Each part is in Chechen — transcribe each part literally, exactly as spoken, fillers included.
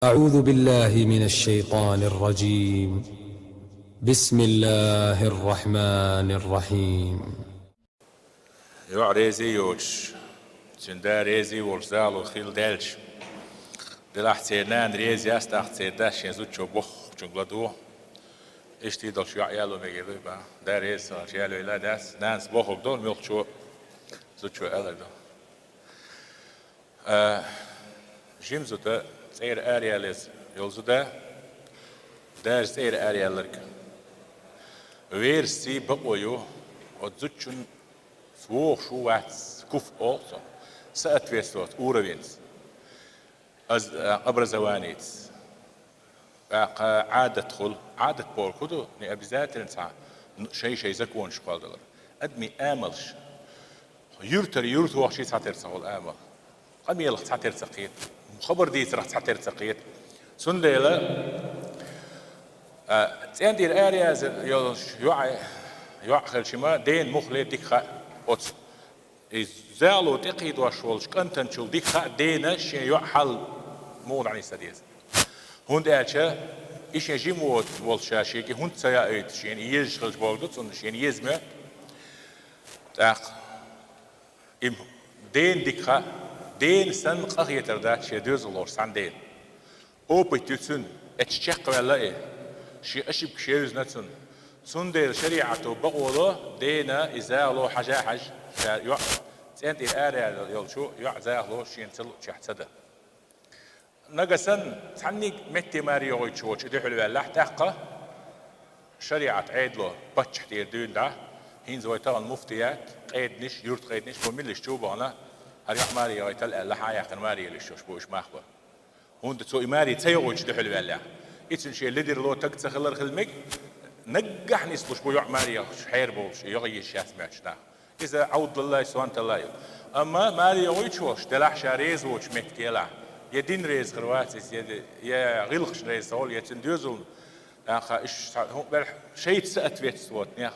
أعوذ بالله من الشيطان الرجيم. بسم الله الرحمن الرحيم. ЙоӀ реза йоцуш, цуьнан да реза волуш зало хилла даьлча, делахь церан нана реза яц, тӀаккха церан дас шен зудчо бохучуьнга ладугӀу. Иштта долуш йоӀ яло мегар ду, бан. Да реза ца хилча яло йила дас, нанас бохург ду, муьлххачо зудчо алар ду. А, жима зуда цӀера араяла еза йолу зуда, дажа цӀера араяьлларг. Верасций бакъо ю, оцу зудчун вогӀуш ву вац, куф олу цунах, соответствовать уровеньца, аз-, а, образованица. ТӀаккха Ӏадат хуьлу. Ӏадат бохург хӀун ду? Не обязательно цхьа, ну, шай-шай законаш кхолладалар. Адамийн амалш. Юьртара юьрта вахчий цхьатера ца хуьлу амал. Къамелах цхьатера ца кхета. Хабар дийцарах цхьатера ца кхета. Цундела, а, цӀен тӀера араяьлла йолуш йоӀ, йоӀ хилча ма, дена муххале дика хаьа оцу. И зало тӀекхийдош волчу кӀантанчул дика хаьа дена шен йоӀ хьал муха дӀанисдан деза. ХӀунда аьлча и шен жима воцу волчу ша шега хӀунда ца яуьйту, шена езаш хилча бохург ду цунна, шена еза моьтту. ТӀаккха и дена дика хаьа, дена санна къахетар дац шен доьзалхочун цхьана дена. Опыт ю цуьнан, эцча чекхваьлла и. Шен ошибкаш евзина цунна. Цундела шариӀато бакъо ло, дена и зало хьажа-хьажа, ша йоӀ, цӀен тӀера араяьлла йолчу йоӀ зало шена ца луучехь ца дан. Нагахь санна, цхьанниг метте маре йогӀуьйтуш воцуш и дуьхьал ваьллахь, тӀаккха шариӀат Ӏедало паччахь тӀера дуьйна дӀа, хӀинца вай тахана муфтият, къеданаш, юьртан къеданаш, бу милаш чу а бахана, хӀара йоӀ маре йогӀуьйтал аьлла, хьан яьккхина маре йолуьйтуш йолуш бу уьш мах бан. ХӀунда цо и маре ца йогӀуьйтуш дуьхьал ваьллехь? И цуьнан шен ледарло таг ца хилар хила мега, наггахь нислуш бу йоӀ маре йогӀуьйтуш хьерабовлуш, йогӀуьйтуш яц моьттуш нах. Иза Ӏавдаллай, Сонталлай ю. Амма маре йогӀуьйтуш волуш, делахь ша реза воцучу меттиг елахь, я дин реза хир вац иза, я, я гӀиллакхаш реза ца волу, я цуьнан доьзална, нахаха, уьш цхьа хӀун белахь, шайца соответствовать нах,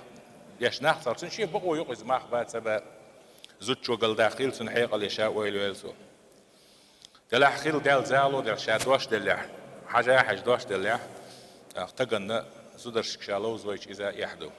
еш нах цхьа, цуьнан шен бакъо ю-кх иза мах бан, ца бан, зудчо галдаккхийла цунна хьекъале ша ойла йойла цо. Делахь хила даьлла зало делахь, ша дош деллехь, хьажа-хьажа дош деллехь, тӀаккха таганна зударшка ша ловзавайча иза эхь ду.